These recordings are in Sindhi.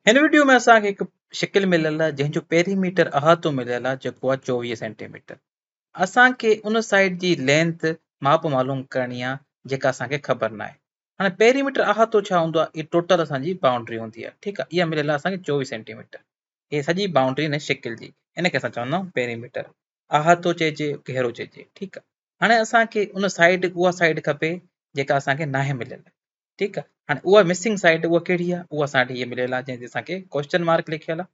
هن وڊيو ۾ اسان کي هڪ شڪل مليل آهي جنهن جو پيريميٽر احاطو مليل آهي جيڪو آهي 24 سينٽيميٽر. اسان کي ان سائيڊ جي لينٿ ماپ معلوم ڪرڻي آهي جيڪا اسان کي خبر ناهي. هاڻي پيريميٽر احاطو ڇا هوندو آهي؟ اهي ٽوٽل اسان جي بائونڊري هوندي آهي ٺيڪ آهي. اها مليل آهي اسان کي 24 سينٽيميٽر. هي سڄي بائونڊري هن شڪل جي ان کي اسان چوندا آهيون پيريميٽر احاطو چئجي گهيرو چئجي ٺيڪ آهي. هاڻي اسان کي ان سائيڊ اها سائيڊ کپي جيڪا اسان کي ناهي مليل. ٺيڪ آ هاڻي اها مسنگ سائيڊ اها ڪهڙي آ اها اسان وٽ هيء مليل آ جنهن تي اسان کي ڪوئسچن مارڪ لکيل آ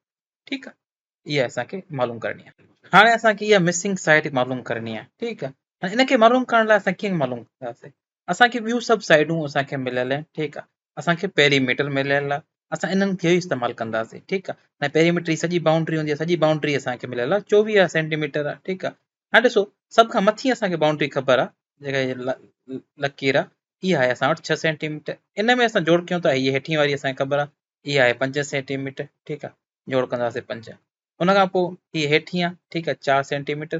ٺيڪ آ اها اسان کي معلوم ڪرڻي آ هاڻي اسان کي اها مسنگ سائيڊ معلوم ڪرڻي آ ٺيڪ آ هاڻي ان کي معلوم ڪرڻ لاء اسان ڪيئن معلوم ڪنداسين اسان کي ٻيون سڀ سائيڊون اسان کي مليل آهن ٺيڪ آ اسان کي پيريميٽر مليل آ اسان انهن کي ئي استعمال ڪنداسين ٺيڪ آ هاڻي پيريميٽر جي سڄي بائونڊري هوندي آ سڄي بائونڊري اسان کي مليل آ 24 سينٽيميٽر آ ٺيڪ آ هاڻي ڏسو سڀ کان مٿي اسان کي بائونڊري خبر آ جيڪا هي لڪير آ اها آهي اسان وٽ 6 سينٽي ميٽر ان ۾ اسان جوڙ ڪيون ٿا هي هيٺين واري اسان کي خبر آ اها آهي 5 سينٽي ميٽر ٺيڪ آ جوڙ ڪنداسين 5 ان کان پوء هي هيٺين آ ٺيڪ آ 4 سينٽي ميٽر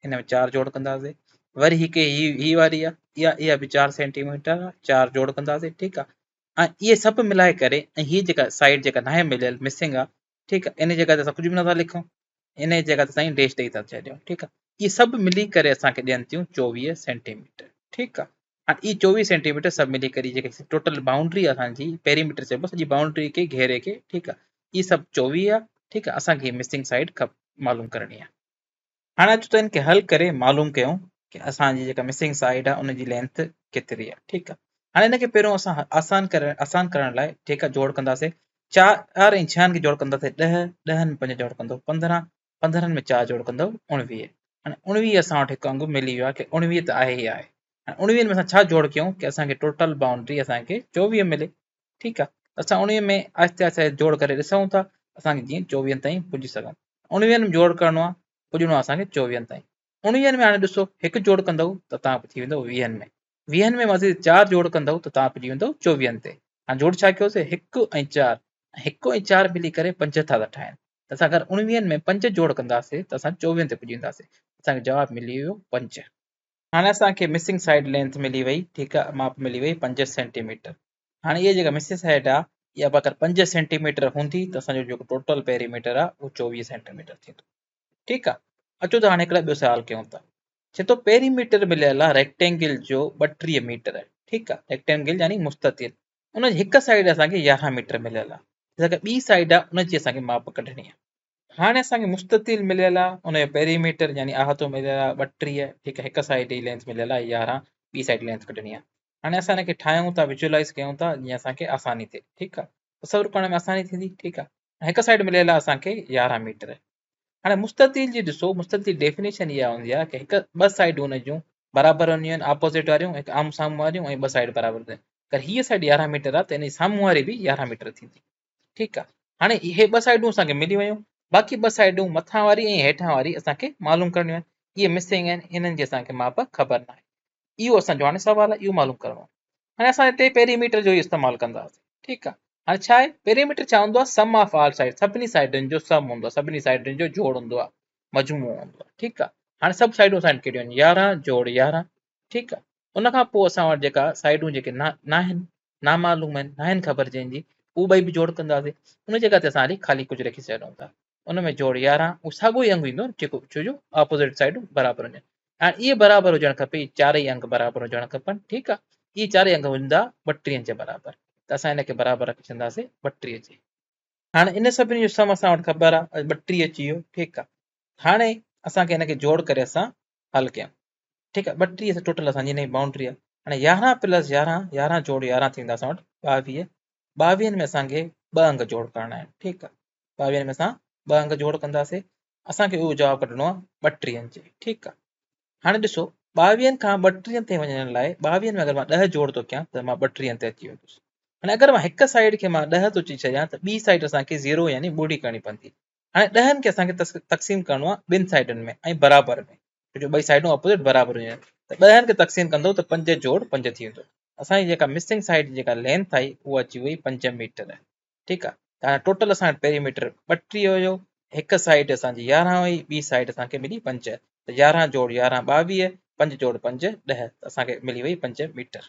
ان ۾ 4 جوڙ ڪنداسين وري هڪ هي هي واري آ اها اها به 4 سينٽي ميٽر آ 4 جوڙ ڪنداسين ٺيڪ آ ۽ اهي سڀ ملائي ڪري ۽ هي جيڪا سائيڊ جيڪا ناهي مليل مسنگ آ ٺيڪ آ ان جڳهه تي اسان ڪجهه به نٿا لکون ان جڳهه تي سائين ڊيش ڏئي ٿا ڇڏيون ٺيڪ آ اهي سڀ ملي ڪري اسان کي ڏين ٿيون 24 سينٽي ميٽر ٺيڪ آ هاڻي اهي 24 سينٽي ميٽر سڀ ملي ڪري جيڪي ٽوٽل بائونڊري اسان جي پيريميٽر چئبو سڄي بائونڊري کي گهيري کي ٺيڪ آ اهي سڀ 24 آ ٺيڪ آ اسان کي مسنگ سائيڊ معلوم ڪرڻي آ هاڻي اچو ته ان کي حل ڪري معلوم ڪيون ڪي اسان جي جيڪا مسنگ سائيڊ آهي ان جي لينٿ ڪيتري آهي ٺيڪ آهي هاڻي ان کي پهريون اسان آسان ڪرڻ آسان ڪرڻ لاء ٺيڪ آهي جوڙ ڪنداسين چار ۽ ڇهن کي جوڙ ڪنداسين ڏهه ڏهن ۾ پنج جوڙ ڪندو پندرهن پندرهن ۾ چار جوڙ ڪندو اڻويهه هاڻي اڻويهه اسان وٽ هڪ انگ ملي ويو آهي ڪي اڻويهه ته آهي ئي آهي هاڻي اڻويهن ۾ اسان ڇا جوڙ ڪيون ڪي اسان کي ٽوٽل بائونڊري اسان کي چوويهه ملي ٺيڪ آهي اسان اڻويهه ۾ آهستي آهستي جوڙ ڪري ڏسون ٿا اسان کي جيئن چوويهن تائين پڄي سگهون اڻويهن ۾ جوڙ ڪرڻو آهي پڄڻو آهي اسان کي چوويهن تائين اڻويهن ۾ هاڻي ڏسو هڪ جوڙ ڪندؤ ته تان ٿي ويندو ويهن ۾ ويهن ۾ مزيد چار جوڙ ڪندؤ ته تان پڄي ويندو چوويهن تي هاڻي جوڙ ڇا ڪيوسي هڪ ۽ چار هڪ ۽ چار ملي ڪري پنج ٿا ٿا ٺاهن ته اسان اگر اڻويهن ۾ پنج جوڙ ڪنداسي ته اسان چوويهن تي پڄي وينداسي اسان کي جواب ملي ويو پنج. هاڻي اسان کي مسنگ سائيڊ لينٿ ملي وئي ٺيڪ آ ماپ ملي وئي پنج سينٽي ميٽر هاڻي اها جيڪا مسنگ سائيڊ آ اها به اگر پنج سينٽي ميٽر هوندي ته اسان جو جيڪو ٽوٽل پيريميٽر آ اهو 24 سينٽي ميٽر ٿيندو ٺيڪ آ اچو ته هاڻي هڪڙا ٻيو سوال ڪيون ٿا چي ٿو پيريميٽر مليل آ ريڪٽينگل جو 32 ميٽر ٺيڪ آ ريڪٽينگل يعني مستطيل ان جي هڪ سائيڊ اسان کي 11 ميٽر مليل آ جيڪا ٻي سائيڊ آ ان جي اسان کي ماپ ڪڍڻي آ هاڻي اسان کي مستطيل مليل آهي ان جو پيريميٽر يعني احاطو مليل آهي 32 ٺيڪ آهي هڪ سائيڊ جي لينٿ مليل آهي 11 ٻي سائيڊ لينٿ ڪڍڻي آهي هاڻي اسان ان کي ٺاهيون ٿا ويجوئلائز ڪيون ٿا جيئن اسان کي آساني ٿئي ٺيڪ آهي تصور ڪرڻ ۾ آساني ٿيندي ٺيڪ آهي هڪ سائيڊ مليل آهي اسان کي 11 ميٽر هاڻي مستطيل جي ڏسو مستطيل جي ڊيفينيشن اها هوندي آهي ڪي هڪ ٻه سائيڊون ان جون برابر هونديون آهن آپوزٽ واريون هڪ آمهون سامهون واريون ۽ ٻه سائيڊ برابر هونديون آهن اگر هيء سائيڊ 11 ميٽر آهي ته ان جي سامهون واري به 11 ميٽر ٿيندي ٺيڪ آ هاڻي اهي ٻه سائيڊون اسان کي ملي ويون باقي ٻه سائيڊون مٿان واري ۽ هيٺان واري اسان کي معلوم ڪرڻيون آهن اهي مسنگ آهن انهن جي اسان کي ماپ خبر ناهي اهو اسان جو هاڻي سوال آهي اهو معلوم ڪرڻو آهي هاڻي اسان هتي پيريميٽر جو ئي استعمال ڪنداسين ٺيڪ آ هاڻي ڇا آهي پيريميٽر ڇا هوندو آهي سم آف آل سائيڊ سڀني سائيڊن جو سم هوندو آهي سڀني سائيڊن جو جوڙ هوندو آهي مجموعو هوندو آهي ٺيڪ آ هاڻي سڀ سائيڊون اسان وٽ ڪهڙيون آهن 11 جوڙ 11 ٺيڪ آ ان کان پوء اسان وٽ جيڪا سائيڊون جيڪي ناهن نامعلوم آهن، ناهن خبر جنهن جي، هو ٻئي به جوڙ ڪنداسين. ان جڳهه تي اسان هلي خالي ڪجهه رکي ڇڏيون ٿا. ان ۾ جوڙ 11، اهو ساڳيو ئي انگ ايندو جيڪو ڇو جو آپوزٽ سائيڊون برابر هجن. هاڻي اهي برابر هجڻ کپي، اهي چارئي انگ برابر هجڻ کپن، ٺيڪ آهي. اهي چارئي انگ هوندا 32 جي برابر ته اسان ان کي برابر رکي ڇڏنداسين 32 جي. هاڻي ان سڀني جو سم اسان وٽ خبر آهي 32 اچي ويو، ٺيڪ آهي. هاڻي اسان کي ان کي جوڙ ڪري اسان حل ڪيون. ٺيڪ آهي 32 ٽوٽل اسان جي نئين بائونڊري آهي هاڻي 11 پلس 11 11 جوڙ 11 ٿيندا اسان وٽ 22 22 ۾ اسان کي ٻه انگ جوڙ ڪرڻا آهن ٺيڪ آهي 22 ۾ اسان ٻه انگ جوڙ ڪنداسين اسان کي اهو جواب ڪڍڻو آهي 32 جي ٺيڪ آهي هاڻي ڏسو 22 کان 32 تي وڃڻ لاء 22 ۾ اگر مان 10 جوڙ ٿو ڪيان ته مان 32 تي اچي ويندس هاڻي اگر مان هڪ سائيڊ کي مان 10 ٿو چئي ڇڏيان ته ٻي سائيڊ اسان کي 0 يعني ٻڙي ڪرڻي پوندي هاڻي ڏهن کي اسان کي تقسيم ڪرڻو آهي ٻن سائيڊن ۾ ۽ برابر ۾ ڇو جو ٻئي سائيڊون اپوزٽ برابر هجن ته ڏهن کي تقسيم ڪندو ته پنج جوڙ پنج ٿي ويندو اسان جي جيڪا مسنگ سائيڊ جي جيڪا لينٿ آئي اها اچي وئي پنج ميٽر ٺيڪ آهي ته هاڻي ٽوٽل اسان وٽ پيريميٽر 32 هيو هڪ سائيڊ اسان جي 11 هئي ٻي سائيڊ اسان کي ملي پنج ته 11 جوڙ 11 22 پنج جوڙ پنج 10 ته اسان کي ملي وئي پنج ميٽر.